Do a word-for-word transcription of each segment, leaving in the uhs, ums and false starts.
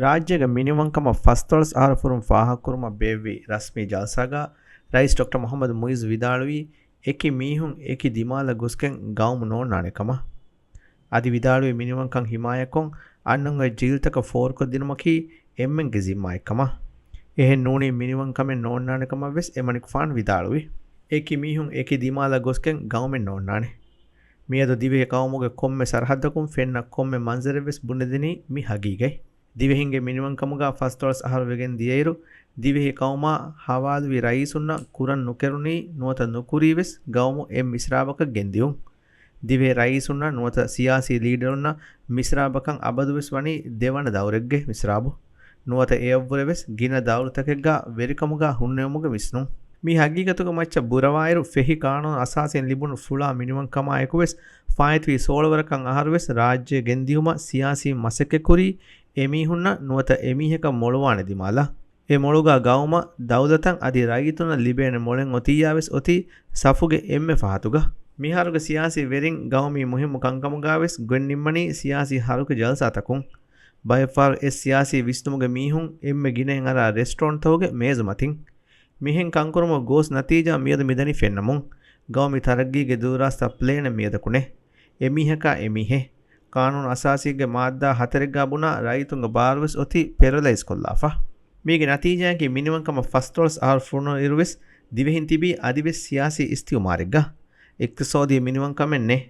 ރާއްޖޭގެ މިނިވަންކަމަށް ފަސްދޮޅަސް އަހަރު ފުރުން ފާހަގަކުރުމަށް ބޭއްވި ރަސްމީ ޖަލްސާގަ ރައީސް ޑޮކްޓަރ މުޙައްމަދު މުޢިއްޒު ވިދާޅުވީ، އެކި މީހުން އެކި ދިމާލަށް ގޮސްގެން ގައުމު ނޯންނާނެ ކަމަށް. އަދި ވިދާޅުވީ މިނިވަންކަން ހިމާޔަތްކޮށް އަންނަން އޮތް ޖީލްތަކަށް ފޯރުކޮށްދިނުމަކީ އެންމެންގެ ޒިންމާއެއްކަމަށް. އެހެން ނޫނީ މިނިވަންކަމެއް ނޯންނާނެ ކަމަށް ވެސް އެމަނިކުފާނު ވިދާޅުވި. އެކި މީހުން އެކި ދިމާލަށް ގޮސްގެން ގައުމެއް ނޯންނާނެ. މިއަދު ދިވެހި ޤައުމުގެ ކޮންމެ ސަރަހައްދަކުން ފެންނަ ކޮންމެ މަންޒަރެއް ވެސް ބުނެދެނީ މި ހަގީގަތް. ދިވެހިންގެ މިނިވަންކަމުގަ ފަސްދޮޅަސް އަހަރު ވެގެން ދިޔައިރު، ދިވެހި ޤައުމާ ހަވާލުވި ރައީސުންނަށް ކުރަން ނުކެރުނީ ނުވަތަ ނުކުރީ ވެސް ގައުމު އެއް މިސްރާބަކަށް ގެންދިއުން. ދިވެހި ރައީސުންނަށް ނުވަތަ ސިޔާސީ ލީޑަރުންނަށް މިސްރާބަކަށް އަބަދުވެސް ވަނީ ދެވަނަ ދައުރެއްގެ މިސްރާބު. ނުވަތަ އެއަށްވުރެވެސް ގިނަ ދައުރުތަކެއްގަ ވެރިކަމުގަ ހުންނެވުމުގެ ވިސްނުން. މި ހަގީގަތުގެ މައްޗަށް ބުރަވާއިރު، ފެހި ޤާނޫނު އަސާސީން ލިބުނު ފުޅާ މިނިވަންކަމާއެކުވެސް ފާއިތުވި ސޯޅަވަރަކަށް އަހަރުވެސް ރާއްޖޭ ގެންދިޔުމަށް ސިޔާސީ މަސައްކަތްކުރީ އެމީހުންނަށް ނުވަތަ އެމީހަކަށް މޮޅުވާނެ ދިމާލަށް. އެ މޮޅުގަ ގައުމަށް، ދައުލަތަށް އަދި ރައްޔިތުންނަށް ލިބޭނެ މޮޅެއް އޮތިއްޔާވެސް އޮތީ ސަފުގެ އެންމެ ފަހަތުގަ. މިހާރުގެ ސިޔާސީ ވެރިން ގައުމީ މުހިއްމު ކަންކަމުގައިވެސް ގޮތްނިންމަނީ ސިޔާސީ ހަރުކެ ޖަލްސާތަކުން. ބައެއްފަހަރު އެއް ސިޔާސީ ވިސްނުމުގެ މީހުން އެންމެ ގިނައިން އަރާ ރެސްޓޯރެންޓްތަކުގެ މޭޒުމަތިން. މިހެން ކަންކުރުމުގެ ގޯސް ނަތީޖާ މިއަދު މިދަނީ ފެންނަމުން. ގައުމީ ތަރައްގީގެ ދުރުރާސްތާ ޕްލޭނެއް މިއަދަކު ނެތް. އެމީހަކާ އެމީހެއް. ޤާނޫނު އަސާސީގެ މާއްދާ ހަތަރެއްގަ ބުނާ ރައްޔިތުންގެ ބާރުވެސް އޮތީ ޕެރަލައިޒް ކޮށްލާފަ. މީގެ ނަތީޖާއަކީ މިނިވަންކަމަށް ފަސްދޮޅަސް އަހަރު ފުރުނުއިރުވެސް ދިވެހިން ތިބީ އަދިވެސް ސިޔާސީ އިސްތިއުމާރެއްގަ. އިޤްތިޞާދީ މިނިވަންކަމެއް ނެތް.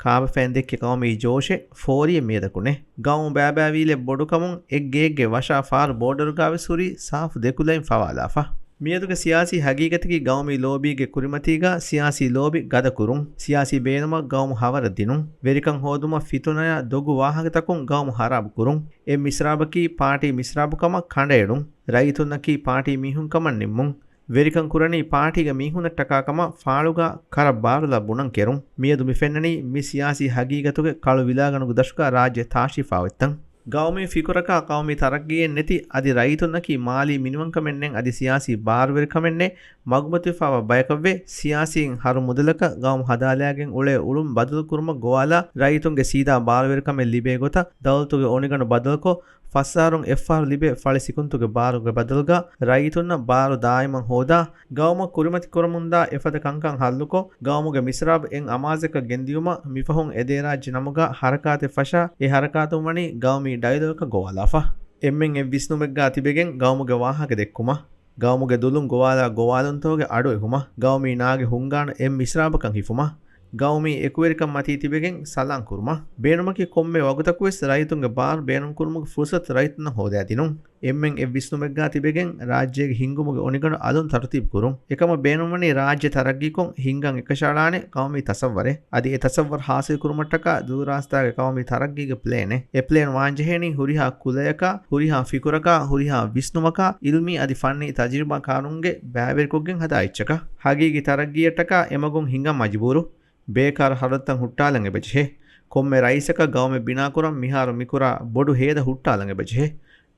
ކާބަފައިން ދެއްކި ޤައުމީ ޖޯޝެއް، ފޯރިއެއް މިއަދަކު ނެތް. ގައުމު ބައިބައިވީލެއް ބޮޑުކަމުން އެއްގެއެއްގެ ވަށާ ފާރު ބޯޑަރުގައިވެސް ހުރީ ސާފު ދެކުލައިން ފަވާލާފަ. މިއަދުގެ ސިޔާސީ ހަގީގަތަކީ ގައުމީ ލޯބީގެ ކުރިމަތީގަ ސިޔާސީ ލޯބި ގަދަކުރުން، ސިޔާސީ ބޭނުމަށް ގައުމު ހަވަރަށް ދިނުން، ވެރިކަން ހޯދުމަށް ފިތުނަޔާ ދޮގު ވާހަކަތަކުން ގައުމު ހަރާބުކުރުން. އެއް މިސްރާބަކީ ޕާޓީ މިސްރާބުކަމަށް ކަނޑައެޅުން، ރައްޔިތުންނަކީ ޕާޓީ މީހުންކަމަށް ނިންމުން. ވެރިކަން ކުރަނީ ޕާޓީގެ މީހުންނަށްޓަކާކަމަށް ފާޅުގަ ކަރަށް ބާރުލާ ބުނަން ކެރުން. މިއަދު މި ފެންނަނީ މި ސިޔާސީ ހަގީގަތުގެ ކަޅު ވިލާގަނޑުގެ ދަށުގަ ރާއްޖެ ތާށީފާ އޮތްތަން. ގައުމީ ފިކުރަކާ ޤައުމީ ތަރައްގީއެއް ނެތި އަދި ރައްޔިތުންނަކީ މާލީ މިނިވަންކަމެއް ނެތް އަދި ސިޔާސީ ބާރުވެރިކަމެއް ނެތް މަގުމަތިވެފާވާ ބަޔަކަށްވެ، ސިޔާސީން ހަރު މުދަލަކަށް ގައުމު ހަދާލާގެން އުޅޭ އުޅުން ބަދަލުކުރުމަށް ގޮވާލާ ރައްޔިތުންގެ ސީދާ ބާރުވެރިކަމެއް ލިބޭ ގޮތަށް ދައުލަތުގެ އޮނިގަނޑު ބަދަލުކޮށް، ފަސްއަހަރުން އެއްފަހަރު ލިބޭ ފަޅި ސިކުންތުގެ ބާރުގެ ބަދަލުގަ ރައްޔިތުންނަށް ބާރު ދާއިމަށް ހޯދާ، ގައުމަށް ކުރިމަތިކުރަމުންދާ އެފަދަ ކަންކަން ހައްލުކޮށް، ގައުމުގެ މިސްރާބު އެއް އަމާޒަކަށް ގެންދިޔުމަށް މިފަހުން އެދޭރާއްޖެ ނަމުގަ ހަރަކާތެއް ފަށާ، އެ ހަރަކާތުން ވަނީ ގައުމީ ޑައިލޮގަކަށް ގޮވާލާފަ. އެންމެން އެއް ވިސްނުމެއްގަ ތިބެގެން ގައުމުގެ ވާހަކަ ދެއްކުމަށް، ގައުމުގެ ދުލުން ގޮވާލާ ގޮވާލުންތަކުގެ އަޑު އެހުމަށް، ގައުމީ ނާގެ ހުންގާނު އެއް މިސްރާބަކަށް ހިފުމަށް، ގައުމީ އެކުވެރިކަން މަތީ ތިބެގެން ސަލާން ކުރުމަށް. ބޭނުމަކީ ކޮންމެ ވަގުތަކުވެސް ރައްޔިތުންގެ ބާރު ބޭނުންކުރުމުގެ ފުރުސަތު ރައްޔިތުންނަށް ހޯދައިދިނުން. އެންމެން އެއް ވިސްނުމެއްގަ ތިބެގެން ރާއްޖޭގެ ހިންގުމުގެ އޮނިގަނޑު އަލުން ތަރުތީބު ކުރުން. އެކަމަށް ބޭނުންވަނީ ރާއްޖެ ތަރައްގީކޮށް ހިންގަން އެކަށައަޅާނެ ޤައުމީ ތަސައްވަރެއް. އަދި އެ ތަސައްވަރު ހާސިލް ކުރުމަށްޓަކާ ދުރުރާސްތާގެ ޤައުމީ ތަރައްގީގެ ޕްލޭނެއް. އެ ޕްލޭން ވާންޖެހޭނީ ހުރިހާ ކުލަޔަކާ، ހުރިހާ ފިކުރަކާ، ހުރިހާ ވިސްނުމަކާ، އިލްމީ އަދި ފަންނީ ތަޖުރިބާ ކާރުންގެ ބައިވެރިކޮށްގެން ހަދާ އެއްޗަކަށް. ހަގީގީ ތަރައްގީއަށްޓަކާ އެމަގުން ހިނގަން މަޖުބޫރު. ބޭކާރު ހަރަދުތައް ހުއްޓާލަން އެބަޖެހޭ. ކޮންމެ ރައީސަކަށް ގައުމެއް ބިނާކުރަން މިހާރު މިކުރާ ބޮޑު ހޭދަ ހުއްޓާލަން އެބަޖެހޭ.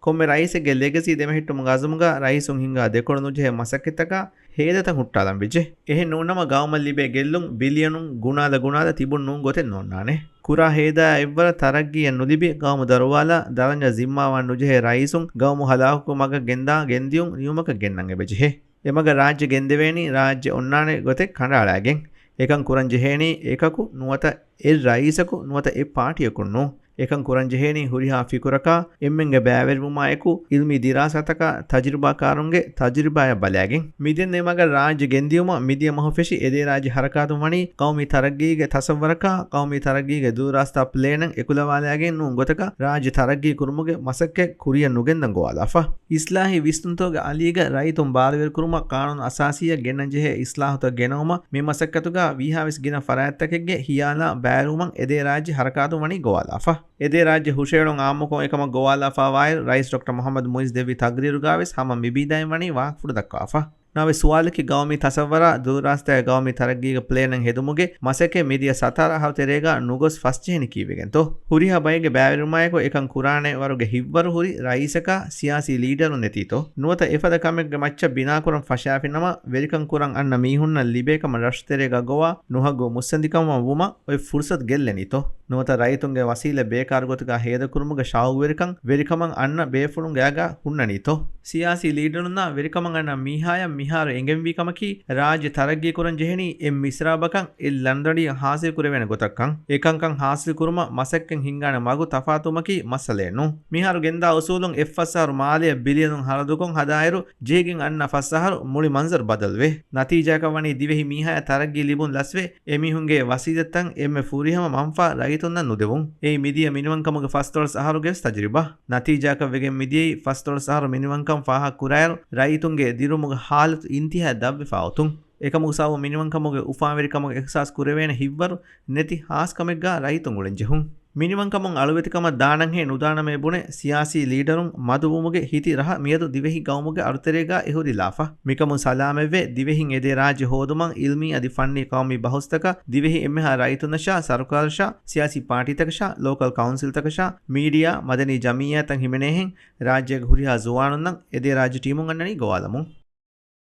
ކޮންމެ ރައީސެއްގެ ލެގަސީ ދެމެހެއްޓުމުގެ އަޒުމުގަ ރައީސުން ހިންގާ ދެކޮޅު ނުޖެހޭ މަސައްކަތްތަކާ ހޭދަތައް ހުއްޓާލަން ވެއްޖެ. އެހެން ނޫންނަމަ ގައުމަށް ލިބޭ ގެއްލުން ބިލިއަނުން ގުނާލަ ގުނާލަ ތިބުން ނޫން ގޮތެއް ނޯންނާނެ. ކުރާ ހޭދާއާ އެއްވަރަށް ތަރައްގީއެއް ނުލިބި ގައުމު ދަރުވާލާ ދަރަންޖަ ޒިންމާވާން ނުޖެހޭ ރައީސުން ގައުމު ހަލާކު މަގަށް ގެންދާ ގެންދިޔުން ނިޔުމަކަށް ގެންނަން އެބަޖެހޭ. އެމަގަށް ރާއްޖެ ގެންދެވޭނީ ރާއްޖެ އޮންނާނެ ގޮތެއް ކަނޑައަޅާގެން. އެކަން ކުރަން ޖެހޭނީ އެކަކު ނުވަތަ އެއް ރައީސަކު ނުވަތަ އެއް ޕާޓީއަކުން ނޫން. އެކަން ކުރަން ޖެހޭނީ ހުރިހާ ފިކުރަކާ، އެންމެންގެ ބައިވެރިވުމާއެކު، އިލްމީ ދިރާސާތަކާ، ތަޖުރިބާކާރުންގެ ތަޖުރިބާއަށް ބަލާގެން. މިދެންނެވި މަގަށް ރާއްޖެ ގެންދިޔުމަށް މިދިޔަ މަހު ފެށި އެދޭ ރާއްޖެ ހަރަކާތުން ވަނީ، ޤައުމީ ތަރައްގީގެ ތަސައްވަރަކާ، ޤައުމީ ތަރައްގީގެ ދުރުރާސްތާ ޕްލޭނަށް އެކުލަވާލާގެން ނޫން ގޮތަކަށް ރާއްޖެ ތަރައްގީ ކުރުމުގެ މަސައްކަތް ކުރިއަށް ނުގެންދަން ގޮވާލާފަ. އިސްލާހީ ވިސްނުންތަކުގެ އަލީގަ ރައްޔިތުން ބާރުވެރިކުރުމަށް ޤާނޫނު އަސާސީއަށް ގެންނަންޖެހޭ އިސްލާހުތައް ގެނައުމަށް މި މަސައްކަތުގަ ވީހާވެސް ގިނަ ފަރާތްތަކެއްގެ ހިޔާލާ ބައިވެރިވުމަށް އެދޭ ރާއްޖެ ހަރަކާތުން ވަނީ ގޮވާލާފަ. އެދޭ ރާއްޖެ ހުށައެޅުން އާއްމުކޮށް އެކަމަށް ގޮވާލާފާވާއިރު، ރައީސް ޑޮކްޓަރ މުޙައްމަދު މުޢިއްޒު ދެއްވި ތަގްރީރުގައިވެސް ހަމަ މިބީދައިން ވަނީ ވާހަކަފުޅު ދައްކާފަ. ނަވެ ސުވާލަކީ ގައުމީ ތަސައްވަރާ ދުރުރާސްތާއި ގައުމީ ތަރައްގީގެ ޕްލޭނެއް ހެދުމުގެ މަސައްކަތް މިދިޔަ ސަތާރަ އަހަރު ތެރޭގަ ނުގޮސް ފަސްޖެހެނީ ކީއްވެގެންތޯ؟ ހުރިހާ ބައެއްގެ ބައިވެރިވުމާއެކު އެކަން ކުރާނެ ވަރުގެ ހިތްވަރު ހުރި ރައީސަކާ ސިޔާސީ ލީޑަރުން ނެތީތޯ؟ ނުވަތަ އެފަދަ ކަމެއްގެ މައްޗަށް ބިނާކުރަން ފަށާފިނަމަ ވެރިކަން ކުރަން އަންނަ މީހުންނަށް ލިބޭ ކަމަށް ރަށުތެރޭގަ ގޮވާ ނުހައްގު މުއްސަނދިކަމަށް ވުމަށް އޮތް ފުރުސަތު ގެއްލެނީތޯ؟ ނުވަތަ ރައްޔިތުންގެ ވަސީލަތް ބޭކާރު ގޮތުގަ ހޭދަކުރުމުގެ ޝައުގުވެރިކަން ވެރިކަމަށް އަންނަ ބޭފުޅުން ގާގަ ހުންނަނީތޯ؟ ސިޔާސީ ލީޑަރުންނާ ވެރިކަމަށް އަންނަ މީހާޔަށް މިހާރު އެނގެންވީ ކަމަކީ، ރާއްޖެ ތަރައްގީ ކުރަން ޖެހެނީ އެއް މިސްރާބަކަށް އެއް ލަނޑަޑިއަށް ހާސިލް ކުރެވޭނެ ގޮތަށްކަން. އެކަންކަން ހާސިލް ކުރުމަށް މަސައްކަތް ހިންގާނެ މަގު ތަފާތުވުމަކީ މައްސަލައެއް ނޫން. މިހާރު ގެންދާ އުސޫލުން އެއްފަސް އަހަރު މާލެއަށް ބިލިއަނުން ހަރަދުކޮށް ހަދާއިރު، ޖެހިގެން އަންނަ ފަސް އަހަރު މުޅި މަންޒަރު ބަދަލުވޭ. ނަތީޖާއަކަށް ވަނީ ދިވެހި މީހާޔަށް ތަރައްގީ ލިބުން ލަސްވެ، އެމީހުންގެ ވަސީލަތްތައް އެންމެ ފުރިހަމަ މަންފާ ރައްޔިތުންނަށް ނުދެވުން. އެއީ މިދިޔަ މިނިވަންކަމުގެ ފަސްދޮޅަސް އަހަރުގެ ވެސް ތަޖުރިބާ. ނަތީޖާއަކަށް ވެގެން މިދިޔައީ ފަސްދޮޅަސް އަހަރު މިނިވަންކަން ފާހަގަ ކުރާއިރު، ރައްޔިތުންގެ ދިރުމުގެ ހާލަތު އިންތިހާއަށް ދަށްވެފާ އޮތުން. އެކަމުގެ ސަބަބުން މިނިވަންކަމުގެ އުފާވެރިކަމުގެ އިހްސާސް ކުރެވޭނެ ހިތްވަރު ނެތި ހާސްކަމެއްގާ ރައްޔިތުން އުޅެން ޖެހުން. މިނިވަންކަމުން އަޅުވެތިކަމަށް ދާނަންހޭ ނުދާނަމޭ ބުނެ، ސިޔާސީ ލީޑަރުން މަދުވުމުގެ ހިތި ރަހަ މިއަދު ދިވެހި ގައުމުގެ އަޑުތެރޭގާ އެހުރިލާފަ. މިކަމުން ސަލާމަތްވެ، ދިވެހިން އެދޭ ރާއްޖެ ހޯދުމަށް އިލްމީ އަދި ފަންނީ ޤައުމީ ބަހުސްތަކަށް ދިވެހި އެންމެހާ ރައްޔިތުންނަށާ، ސަރުކާރަށާ، ސިޔާސީ ޕާޓީތަކަށާ، ލޯކަލް ކައުންސިލްތަކަށާ، މީޑިއާ، މަދަނީ ޖަމިއްޔާތައް ހިމެނޭހެން، ރާއްޖޭގެ ހުރިހާ ޒުވާނުންނަށް އެދޭ ރާއްޖެ ޓީމުން އަންނަނީ ގޮވާލަމުން.